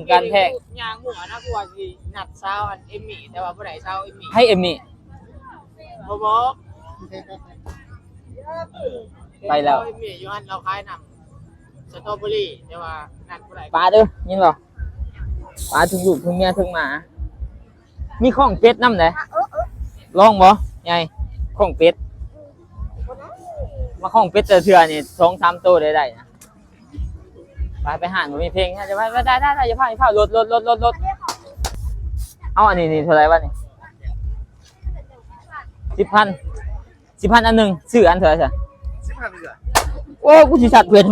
ການແພງ ຍ່າງໝູ່ນະ ກວ່າຊິນັດສາວອັນເອມມີ່ ແຕ່ວ່າບໍ່ໄດ້ສາວເອມມີ່. ໃຜເອມມີ່? ບໍ່ບອກ. ໄປແລ້ວ ສາວເອມມີ່ຢູ່ຫັ້ນ ລາວຂາຍນ້ຳສະຕໍເບີຣີ ແຕ່ວ່ານັດບໍ່ໄດ້. ປາເດີ ຍິນບໍ່? ປາ ທັງລູກ ທັງເມຍ ທັງໝາ. ມີຂ້ອງເປັດນຳເດ້. ລອງບໍ່ໃຫຍ່? ຂ້ອງເປັດ ມາຂ້ອງເປັດແຕ່ເທື່ອນີ້ ສອງສາມໂຕໄດ້ໄດ້ນະ. ໄປ ໄປຮ້ານບໍ່ມີເພງ ໄດ້ ໄດ້ ໄດ້ ໄດ້ ຢ່າພາ ຢ່າພາ ລົດ ລົດ ລົດ ລົດ ລົດ. ເອົາ ອັນນີ້ ນີ້ເທົ່າໃດວະນີ້? ສິບພັນ ສິບພັນອັນໜຶ່ງ ຊື້ອັນເທົ່າໃດຊະ? ສິບພັນເທື່ອ. ໂອ້ ກູຊິຊັດເພິ່ນ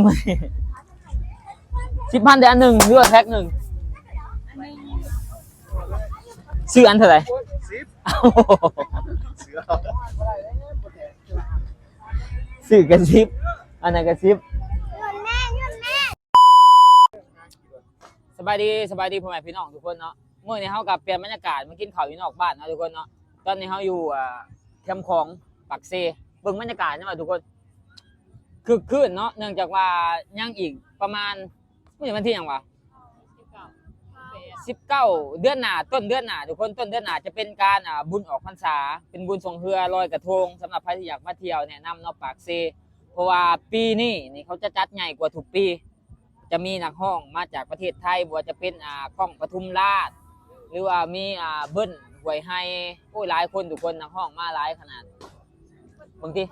ສິບພັນໄດ້ອັນໜຶ່ງ ຫຼືວ່າແພັກໜຶ່ງ? ຊື້ອັນເທົ່າໃດ? ສິບ. ຊື້ກະສິບ ອັນນັ້ນກະສິບ. ສະບາຍດີ ສະບາຍດີພໍ່ແມ່ພີ່ນ້ອງທຸກຄົນເນາະ. ມື້ນີ້ເຮົາກະປ່ຽນບັນຍາກາດມາກິນເຂົ້າຢູ່ນອກບ້ານເນາະທຸກຄົນເນາະ. ຕອນນີ້ເຮົາຢູ່ ເອີ ແຄມຂອງປາກເຊ ເບິ່ງບັນຍາກາດນີ້ວ່າທຸກຄົນ ຄຶກຄື້ນເນາະ ເນື່ອງຈາກວ່າຍັງອີກປະມານ ມື້ນີ້ວັນທີຫຍັງຫວາ? ສິບເກົ້າ ເດືອນໜ້າ ຕົ້ນເດືອນໜ້າທຸກຄົນ ຕົ້ນເດືອນໜ້າຈະເປັນການ ອ່າ ບຸນອອກພັນສາ ເປັນບຸນຊ່ວງເຮືອລອຍກະທົງ. ສຳລັບໃຜທີ່ຢາກມາທ່ຽວ ແນະນຳເນາະ ປາກເຊ ເພາະວ່າປີນີ້ນີ້ເຂົາຈະຈັດໃຫຍ່ກວ່າທຸກປີ ຈະມີນັກຮ້ອງມາຈາກປະເທດໄທ ບໍ່ວ່າຈະເປັນ ອ່າ ກ້ອງປະທຸມລາດ ຫຼືວ່າມີ ອ່າ ເບິ້ນຫ້ວຍໄຮ່ ໂອ້ຍ ຫຼາຍຄົນທຸກຄົນ ນັກຮ້ອງມາຫຼາຍຂະໜາດ. ເບິ່ງຕິ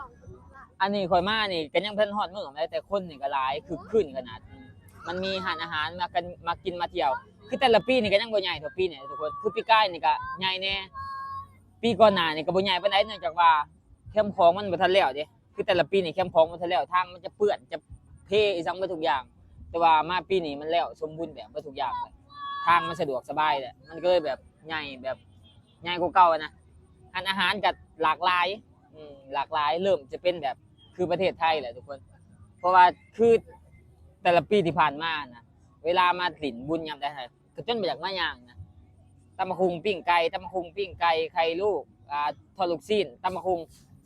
ອັນນີ້ຂ້ອຍມານີ້ກະຍັງບໍ່ທັນຮອດມື້ປານໃດ ແຕ່ຄົນນີ້ກະຫຼາຍ ຄຶກຄື້ນຂະໜາດ. ມັນມີຮ້ານອາຫານມາກັນ ມາກິນມາທ່ຽວ ຄືແຕ່ລະປີນີ້ກະຍັງບໍ່ໃຫຍ່ເທົ່າປີນີ້ທຸກຄົນ. ຄືປີກາຍນີ້ກະໃຫຍ່ແດ່ ປີກ່ອນໜ້ານີ້ກະບໍ່ໃຫຍ່ປານໃດ ເນື່ອງຈາກວ່າແຄມຂອງມັນບໍ່ທັນແລ້ວເດ້. ຄືແຕ່ລະປີນີ້ແຄມຂອງມັນທັນແລ້ວ ທາງມັນຈະເປື້ອນ ຈະເພ ອີ່ຫຍັງເບິດທຸກຢ່າງ. ແຕ່ວ່າມາປີນີ້ມັນແລ້ວສົມບູນແບບເບິດທຸກຢ່າງ ທາງມັນສະດວກສະບາຍແຫຼະ ມັນກະເລີຍແບບໃຫຍ່ ແບບໃຫຍ່ກວ່າເກົ່ານະ. ຮ້ານອາຫານກະຫຼາກຫຼາຍ ອືມ ຫຼາກຫຼາຍ ເລີ່ມຈະເປັນແບບຄືປະເທດໄທແຫຼະທຸກຄົນ. ເພາະວ່າຄືແຕ່ລະປີທີ່ຜ່ານມານະ ເວລາມາຫຼິ້ນບຸນຍາມໃດ ກະຈົນບໍ່ຢາກມາຍ່າງນະ. ຕຳບັກຫຸ່ງ ປີ້ງໄກ່ ຕຳບັກຫຸ່ງ ປີ້ງໄກ່ ໄຂ່ລູກ ອ່າ ທອດລູກຊີ້ນ ຕຳບັກຫຸ່ງ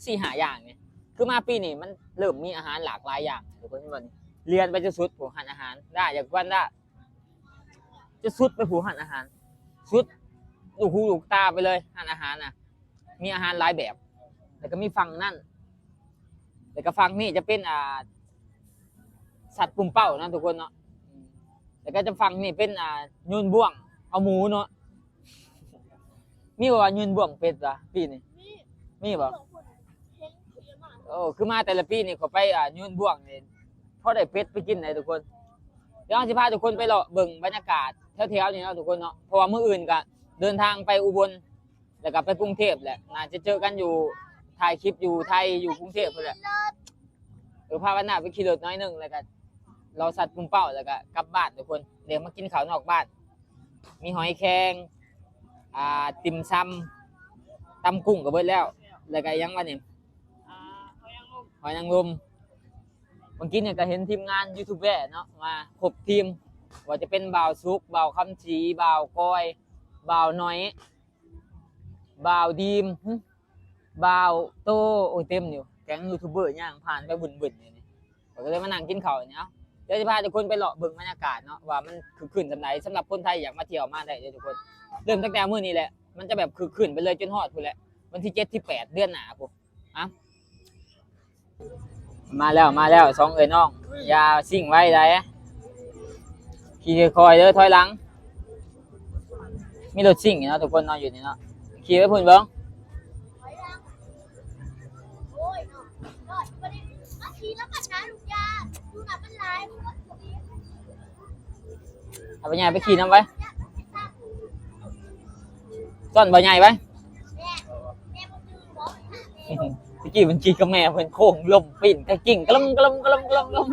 ສີ່ຫ້າຢ່າງນີ້. ຄືມາປີນີ້ມັນເລີ່ມມີອາຫານຫຼາກຫຼາຍຢ່າງທຸກຄົນ ເຫັນບໍ່ນີ້? ລຽນໄປຈົນສຸດພຸ້ນ ຮ້ານອາຫານ ລະຢ່າກວນລະ ຈະສຸດໄປຜູ້ຮ້ານອາຫານ ສຸດລູກຫູລູກຕາໄປເລີຍ ຮ້ານອາຫານນະ. ມີອາຫານຫຼາຍແບບ ແລ້ວກະມີຝັ່ງນັ້ນ ແລ້ວກະຝັ່ງນີ້ຈະເປັນ ອ່າ ສັດປຸ້ມເປົ້າເນາະທຸກຄົນເນາະ. ແລ້ວກະຈະຝັ່ງນີ້ເປັນ ອ່າ ໂຍນບ່ວງເອົາໝູເນາະ. ມີບໍ່ວ່າໂຍນບ່ວງເປັດວະປີນີ້? ມີ ມີບໍ່? ໂອ້ ຄືມາແຕ່ລະປີນີ້ ເຂົາໄປ ອ່າ ໂຍນບ່ວງນີ້ ພໍໄດ້ເປັດໄປກິນໄດ໋ທຸກຄົນ. ດຽວເຮົາຊິພາທຸກຄົນໄປເລາະເບິ່ງບັນຍາກາດແຖວໆນີ້ເນາະທຸກຄົນເນາະ. ເພາະວ່າມື້ອື່ນກະເດີນທາງໄປອຸບົນ ແລ້ວກະໄປກຸງເທບແຫຼະ ໜ້າຈະເຈີກັນຢູ່ ຖ່າຍຄລິບຢູ່ໄທ ຢູ່ກຸງເທບພຸ້ນແຫຼະ. ເອີ ພາວັນນາໄປຂີ່ລົດໜ້ອຍໜຶ່ງ ແລ້ວກະເລາະສັດປຸ້ມເປົ້າ ແລ້ວກະກັບບ້ານທຸກຄົນ. ດຽວມາກິນເຂົ້ານອກບ້ານ ມີຫອຍແຄງ ອ່າ ຕິ່ມຊຳ ຕຳກຸ້ງກະເບິດແລ້ວ ແລ້ວກະອີ່ຫຍັງວະນີ້ ອ່າ ຫອຍນາງລົມ ຫອຍນາງລົມ. ເມື່ອກີ້ນີ້ກະເຫັນທີມງານຢູທູບເບີເນາະ ມາຄົບທີມ ວ່າຈະເປັນບ່າວສຸກ ບ່າວຄຳສີ ບ່າວກອຍ ບ່າວໜ້ອຍ ບ່າວດີມ ຫຶ ບ່າວໂຕ ໂອ້ຍ ເຕັມຢູ່ ແກັງຢູທູບເບີຍ່າງຜ່ານໄປບຶ້ນໆຢູ່ນີ້. ຂ້ອຍກະເລີຍມານັ່ງກິນເຂົ້ານີ້. ເອົາ ດຽວຊິພາທຸກຄົນໄປເລາະເບິ່ງບັນຍາກາດເນາະ ວ່າມັນຄຶກຄື້ນສ່ຳໃດ. ສຳລັບຄົນໄທຢາກມາທ່ຽວມາໄດ້ເດີທຸກຄົນ. ເລີ່ມຕັ້ງແຕ່ມື້ນີ້ແຫຼະ ມັນຈະແບບຄຶກຄື້ນໄປເລີຍຈົນຮອດພຸ້ນແຫຼະ ວັນທີເຈັດ ທີແປດ ເດືອນໜ້າພຸ້ນ. ອະ ມາແລ້ວ ມາແລ້ວ ສອງເອື້ອຍນ້ອງ ຢ່າຊິ້ງໄວໃດ໋ ຂີ່ຄ່ອຍໆເດີ ຖອຍຫຼັງ. ມີລົດຊິ້ງເນາະທຸກຄົນເນາະ ຢູ່ນີ້ເນາະ. ຂີ່ໄປພຸ້ນເບິ່ງ ເອົາພໍ່ໃຫຍ່ໄປຂີ່ນຳໄວ້ ຊ້ອນພໍ່ໃຫຍ່ໄວ້. ຕະກີ້ມັນຂີ່ກັບແມ່ເພິ່ນ ໂຄ້ງລົ້ມປີ້ນກະກິ້ງກະລົມກະລົມກະລົມກະລົມ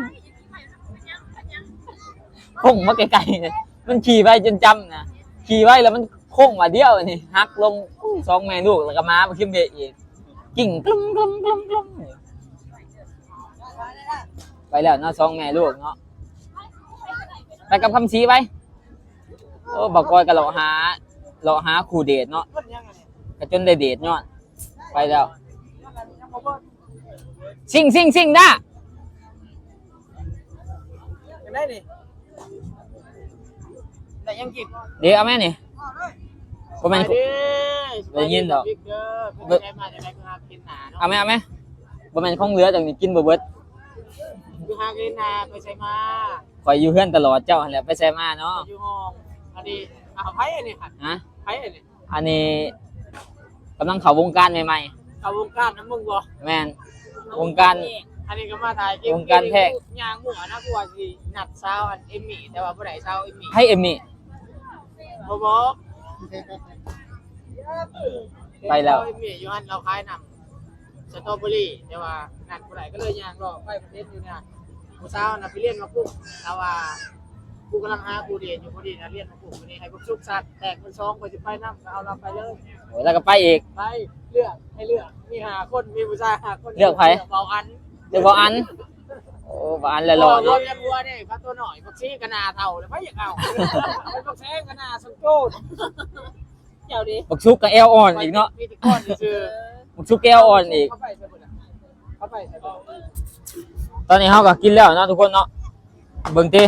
ໂຄ້ງມາໄກໆ ມັນຂີ່ໄວຈົນຈຳນະ ຂີ່ໄວແລ້ວມັນໂຄ້ງບາດດຽວນີ້ ຫັກລົງ. ສອງແມ່ລູກ ແລ້ວກະໝາບັກເຂັມເບະອີກ ກິ້ງກະລົມກະລົມກະລົມກະລົມ. ໄປແລ້ວເນາະ ສອງແມ່ລູກເນາະ ໄປກັບຄຳສີໄປ. ໂອ້ ບ່າວກອຍກະເລາະຫາ ເລາະຫາຄູ່ເດດເນາະ ກະຈົນໄດ້ເດດຍ້ອນ ໄປແລ້ວ. ຊິ້ງ ຊິ້ງ ຊິ້ງ ດາ ຈັ່ງໃດນີ້? ໄດ້ຫຍັງກິນ? ເດ້ ເອົາແມ່ນີ້ ບໍ່ແມ່ນ ໄດ້ຍິນດອກ ເບິ່ງ ເອົາແມ່ ເອົາແມ່ ບໍ່ແມ່ນຂອງເຫຼືອດອກນີ້ ກິນບໍ່ເບິດ. ຢູ່ຫາກິນຫາ ໄປໃສມາ? ຂ້ອຍຢູ່ເຮືອນຕະຫຼອດ ເຈົ້າຫັ້ນແຫຼະໄປໃສມາເນາະ? ຢູ່ຫ້ອງ. ອັນນີ້ ອ້າວ ໃຜອັນນີ້ຫັ້ນ? ຮະ? ໃຜອັນນີ້? ອັນນີ້ກຳລັງເຂົ້າວົງການໃໝ່ໆ. ເຂົ້າວົງການນຳມຶງບໍ່? ແມ່ນ ວົງການ ອັນນີ້ກໍມາຖ່າຍຄລິບ ວົງການແພງ ຍ່າງໝູ່ນະ ຄືວ່າຊິນັດສາວອັນເອມມີ່ ແຕ່ວ່າບໍ່ໄດ້ສາວເອມມີ່. ໃຜເອມມີ່? ບໍ່ບອກ ໄປແລ້ວ ສາວເອມມີ່ຢູ່ຫັ້ນ ລາວຂາຍນ້ຳສະຕໍເບີຣີ ແຕ່ວ່ານັດບໍ່ໄດ້ ກໍເລີຍຍ່າງເລາະໄປ ເຫັນຢູ່ນະ ຜູ້ສາວນະໄປລຽນມາປຸບ ລາວວ່າ ກູກຳລັງຫາຄູ່ເດດຢູ່ ພໍດີນະລຽນມາປຸບ ມື້ນີ້ໃຫ້ບັກສຸກສັດແຕກເປັນສອງ ຂ້ອຍຊິໄປນຳ ກໍເອົາລາວໄປເລີຍ. ໂອ້ຍ ແລ້ວກໍໄປອີກ? ໄປ ເລືອກ ໃຫ້ເລືອກ ມີຫ້າຄົນ ມີຜູ້ຊາຍຫ້າຄົນ ເລືອກໃຜ? ເລືອກເບົາອັນ. ເລືອກເບົາອັນ? ໂອ້ ເບົາອັນແລ້ວຫຼໍ່ຢູ່. ເລືອກຫົວເດ້ ເຂົາຕົວນ້ອຍ ບັກສີກໍໜ້າເຖົ້າແລ້ວ ໃຜຢາກເອົາ? ບັກແສງກໍໜ້າສົມໂຈນ. ເຈົ້າເດ້ ບັກສຸກກໍແອວອ່ອນອີກເນາະ ມີແຕ່ກ່ອນຊື່ໆ ບັກສຸກແອວອ່ອນອີກ. ເຂົ້າໄປໃສ່ເບິດ ເຂົ້າໄປໃສ່ເບິດ. ຕອນນີ້ເຮົາກໍກິນແລ້ວເນາະທຸກຄົນເນາະ ເບິ່ງຕິ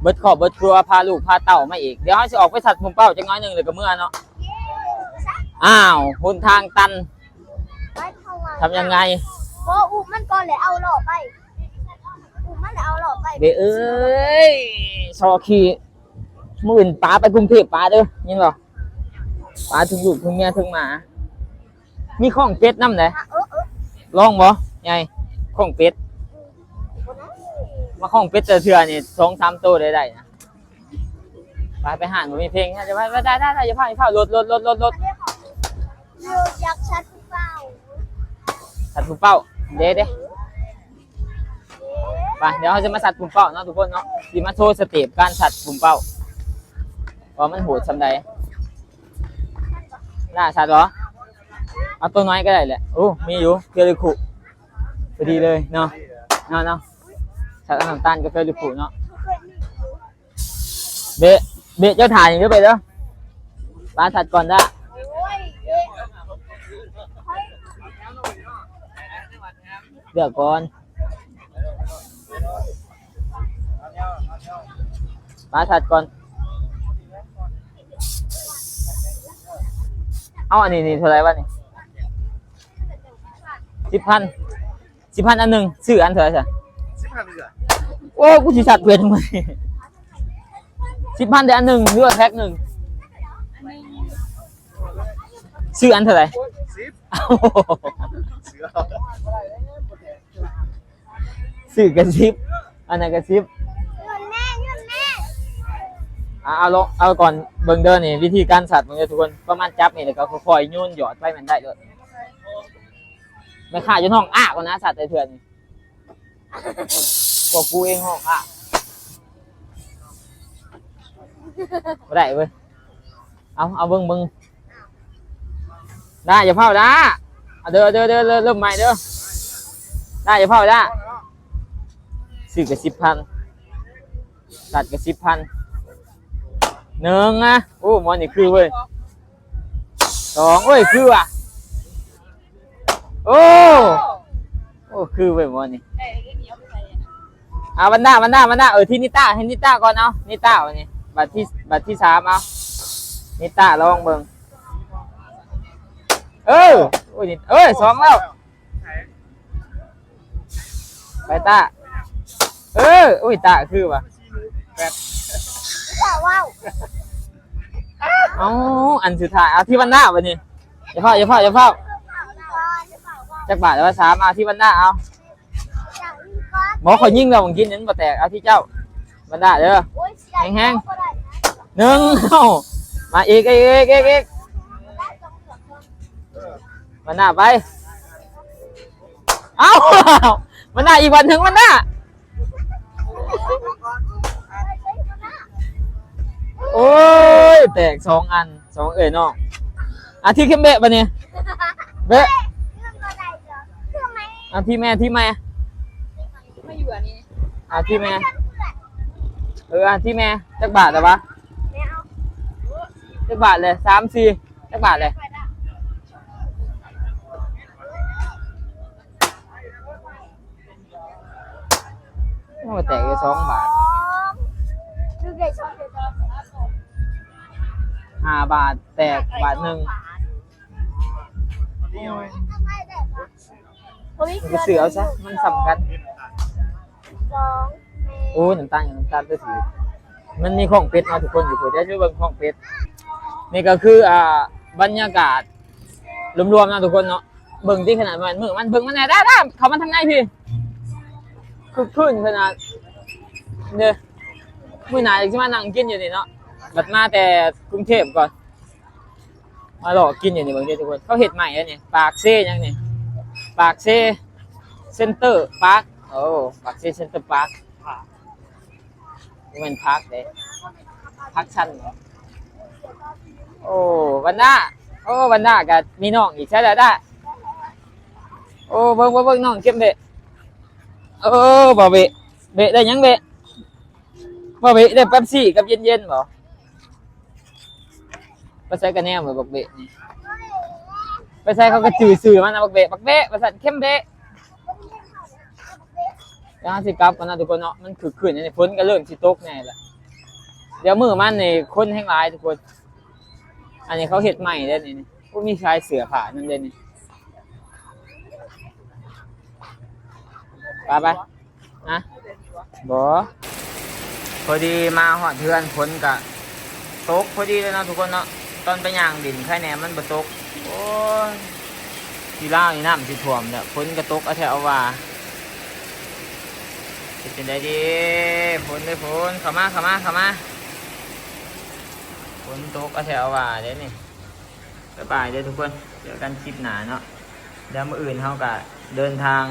ເບິດຄອບເບິດຄົວ ພາລູກພາເຕົ້າມາອີກ. ດຽວເຮົາຊິອອກໄປສັດປຸມເປົ້າຈັກໜ້ອຍໜຶ່ງ ແລ້ວກໍເມືອເນາະ. ອ້າວ ຫົນທາງຕັນ ໄປເທົ່າໃດ ທຳຍັງໄງ? ບໍ່ ອຸ້ມມັນກ່ອນ ແລ້ວເອົາລໍ້ໄປ ອຸ້ມມັນ ແລ້ວເອົາລໍ້ໄປ. ເບ້ເອີຍ ຊໍຂີ່ ມື້ອື່ນປາໄປກຸງເທບປາເດີ ຍິນບໍ່? ປາທັງລູກທັງເມຍທັງໝາ ມີຂ້ອງເປັດນຳເດ້. ເອີ ເອີ ລອງບໍ່ໃຫຍ່? ຂ້ອງເປັດ ມາຂ້ອງເປັດແຕ່ເທື່ອນີ້ສອງສາມໂຕໄດ້ໄດ້ນະ. ໄປ ໄປຮ້ານບໍ່ມີເພງ ໄດ້ ໄດ້ ໄດ້ ຢ່າຟ້າວ ຢ່າຟ້າວ ລົດ ລົດ ລົດ ລົດ ລົດ. ຢາກສັດຜູ້ເປົ່າ ສັດຜູ້ເປົ່າ ເດ້ ເດ້. ໄປ ດຽວເຮົາຈະມາສັດປຸມເປົ້າເນາະທຸກຄົນເນາະ ຊິມາໂຊສະເຕັບການສັດປຸມເປົ້າ ວ່າມັນໂຫດສ່ຳໃດ. ຫຼ້າສັດບໍ່? ເອົາໂຕນ້ອຍກໍໄດ້ແຫຼະ. ໂອ້ ມີຢູ່ ເຟລິຄຸ ພໍດີເລີຍເນາະ ເນາະ ເນາະ. ສັດເອົານ້ຳຕານກັບເຟລິຄຸເນາະ. ເບະ ເບະ ເຈົ້າຖ່າຍນີ້ເດີ ເບະເດີ. ປາສັດກ່ອນດາ ເລືອກກ່ອນ ປາສັດກ່ອນ. ເອົາ ອັນນີ້ນີ້ເທົ່າໃດວະນີ້? ສິບພັນ ສິບພັນອັນໜຶ່ງ ຊື້ອັນເທົ່າໃດຊະ? ສິບພັນເທື່ອ. ໂອ້ ກູຊິສັດເພື່ອຫຍັງວະ? ສິບພັນໄດ້ອັນໜຶ່ງ ຫຼືວ່າແພັກໜຶ່ງ? ຊື້ອັນເທົ່າໃດ? ສິບ. ຊື້ກະສິບ ອັນນັ້ນກະສິບ. ອ່າ ເອົາລອງ ເອົາກ່ອນເບິ່ງເດີນີ້ ວິທີການສັດເບິ່ງເດີທຸກຄົນ. ປະມານຈັບນີ້ ແລ້ວກໍຄ່ອຍໆໂຍນຢອດໄປ ມັນໄດ້ໂລດ. ແມ່ຄ້າຢູ່ຫ້ອງອ້າກ່ອນນະ ສັດແຕ່ເທື່ອນີ້. ພວກກູເອງຫ້ອງອ້າ ບໍ່ໄດ້ເວີຍ. ເອົາ ເອົາເບິ່ງ ເບິ່ງ. ດາ ຢ່າຟ້າວ ດາ. ເອົາເດີ ເດີ ເດີ ເລີ່ມໃໝ່ເດີ. ດາ ຢ່າຟ້າວ ດາ. ຊື້ກະສິບພັນ ຕັດກະສິບພັນ. ໜຶ່ງນະ. ໂອ້ ໝໍນີ້ຄືເວີຍ. ສອງ ເອີຍ ຄືວ່າ. ໂອ້ ໂອ້ ຄືເວີຍໝໍນີ້. ອ່າ ວັນດາ ວັນດາ ວັນດາ. ເອີ ທີ່ນິຕາ ໃຫ້ນິຕາກ່ອນ. ເອົາ ນິຕາ ບັດນີ້ ບັດທີ ບັດທີສາມ. ເອົາ ນິຕາ ລອງເບິ່ງ. ເອີ ໂອ້ຍ ເອີ ສອງແລ້ວ. ໄປ ຕາ. ເອີ ໂອ້ຍ ຕາ ຄືວ່າ. ແປດ ຢ່າເວົ້າ. ເອົ້າ ອັນສຸດທ້າຍ. ເອົາ ທີ່ວັນດາບັດນີ້. ຢ່າຟ້າວ ຢ່າຟ້າວ ຢ່າຟ້າວ. ຈັກບາດແລ້ວວະ? ສາມ. ເອົາ ທີ່ວັນດາ. ເອົາ ບໍ່ ຂ້ອຍຍິງແລ້ວ ມັນກິນ ມັນບໍ່ແຕກ. ເອົາ ທີ່ເຈົ້າ ວັນດາເດີ. ໂອ້ຍ ແຮງໆ ໜຶ່ງ. ເອົ້າ ມາອີກ ອີກ ອີກ ອີກ ອີກ. ວັນດາໄປ. ເອົ້າ ວັນດາ ອີກບາດໜຶ່ງ ວັນດາ. ໂອ້ຍ ແຕກສອງອັນ ສອງເອື້ອຍນ້ອງ. ອ່າ ທີ່ເຂັມເບະບັດນີ້ ເບະ. ອ່າ ທີ່ແມ່ ທີ່ແມ່. ມາຢູ່ອັນນີ້ ອ່າ ທີ່ແມ່. ເອີ ອ່າ ທີ່ແມ່. ຈັກບາດແລ້ວວະ? ຈັກບາດແລ້ວ? ສາມ ສີ່. ຈັກບາດແລ້ວ? ໂອ້ ແຕກຢູ່ສອງບາດ. ສອງ ຄືໄດ້ສອງເທື່ອ. ຫ້າບາດແຕກບາດໜຶ່ງ. ບໍ່ມີ ມັນກໍຊື້ເອົາຊະ ມັນສ່ຳກັນ. ສອງ ໂອ້ ນ້ຳຕານ ນ້ຳຕານຕົວສີ ມັນມີຂອງເປັດເນາະທຸກຄົນ. ຢູ່ພຸ້ນ ດຽວຊິເບິ່ງຂອງເປັດ. ນີ້ກໍຄື ອ່າ ບັນຍາກາດລວມໆເນາະທຸກຄົນເນາະ. ເບິ່ງຕິ ຂະໜາດແມ່ນມື້ມັນ ເບິ່ງມັນແດ່ ດາ ດາ ເຂົ້າມາທາງໃນພີ້ ຄຶກຄື້ນຂະໜາດເດ້. ມື້ໜ້າຈະມານັ່ງກິນຢູ່ນີ້ເນາະ ບັດມາແຕ່ກຸງເທບກ່ອນ ມາເລາະກິນຢູ່ນີ້. ເບິ່ງເດ້ທຸກຄົນ ເຂົາເຮັດໃໝ່ແລ້ວນີ້ ປາກເຊຫຍັງນີ້ ປາກເຊເຊັນເຕີປາກ. ໂອ້ ປາກເຊເຊັນເຕີປາກ ບໍ່ແມ່ນຜັກເດ້ ຜັກຊັ້ນ. ໂອ້ ວັນດາ ໂອ້ ວັນດາກໍມີນ້ອງອີກ ໃສລະດາ? ໂອ້ ເບິ່ງ ເບິ່ງ ເບິ່ງນ້ອງເກັບເບະ. ໂອ້ ບໍ່ເບະ ເບະໄດ້ຫຍັງເບະ? ບໍ່ເບະໄດ້ເປັບຊີກັບເຢັນໆບໍ່? ໄປໃສກະແນມເບິ່ງບັກເບະນີ້ ໄປໃສເຂົາກໍຈື່ຊື່ມັນນະ ບັກເບະ ບັກເບະວ່າຊັ້ນ ເຄັມເບະ. ດຽວເຮົາຊິກັບກ່ອນນະທຸກຄົນເນາະ ມັນຄຶກຄື້ນ ອັນນີ້ຝົນກໍເລີ່ມຊິຕົກແດ່ລະ. ດຽວມື້ມັນນີ້ຄົນແຮງຫຼາຍທຸກຄົນ. ອັນນີ້ເຂົາເຮັດໃໝ່ເດ້ນີ້ ໂອ້ ມີຂາຍເສື້ອຜ້ານຳເດ້ນີ້. ໄປ ໄປ ນະ ບໍ່ ພໍດີມາຮອດເຮືອນ ຝົນກະຕົກພໍດີເລີຍເນາະທຸກຄົນເນາະ. ຕອນໄປຍ່າງຫຼິ້ນໄຄແດ່ມັນບໍ່ຕົກ. ໂອ້ຍ ຢູ່ລາວນີ້ນ້ຳຊິຖ້ວມແລ້ວ ຝົນກະຕົກເອົາແທ້ເອົາວ່າ. ເຮັດຈັ່ງໃດດີ ຝົນເດີ ຝົນ ເຂົ້າມາ ເຂົ້າມາ ເຂົ້າມາ. ຝົນຕົກເອົາແທ້ເອົາວ່າເດ້ນີ້. ບາຍບາຍເດີທຸກຄົນ ເຈີກັນຄລິບໜ້າເນາະ. ດຽວມື້ອື່ນເຮົາກະເດີນທາງ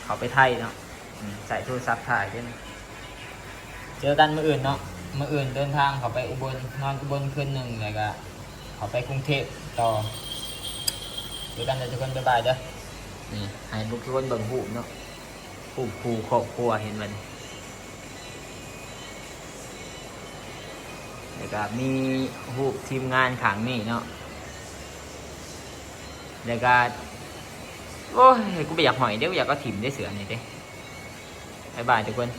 ເຂົ້າໄປໄທເນາະ. ອືມ ໃຊ້ໂທລະສັບຖ່າຍເດ້. ເຈີກັນມື້ອື່ນເນາະ ມື້ອື່ນເດີນທາງເຂົ້າໄປອຸບົນ ນອນອຸບົນຄືນໜຶ່ງ ແລ້ວກະເຂົ້າໄປກຸງເທບຕໍ່. ເຈີກັນເດີທຸກຄົນ ບາຍບາຍເດີ. ນີ້ໃຫ້ທຸກຄົນເບິ່ງຮູບເນາະ ຮູບຄູ່ຄອບຄົວ ເຫັນບໍ່ນີ້? ແລ້ວກະມີຮູບທີມງານຂ້າງນີ້ເນາະ ແລ້ວກະ ໂອ້ຍ ກູບໍ່ຢາກຫ້ອຍເດ້ ກູຢາກເອົາຖິ້ມເດ້ ເສື້ອນີ້ເດ້. ບາຍບາຍທຸກຄົນ.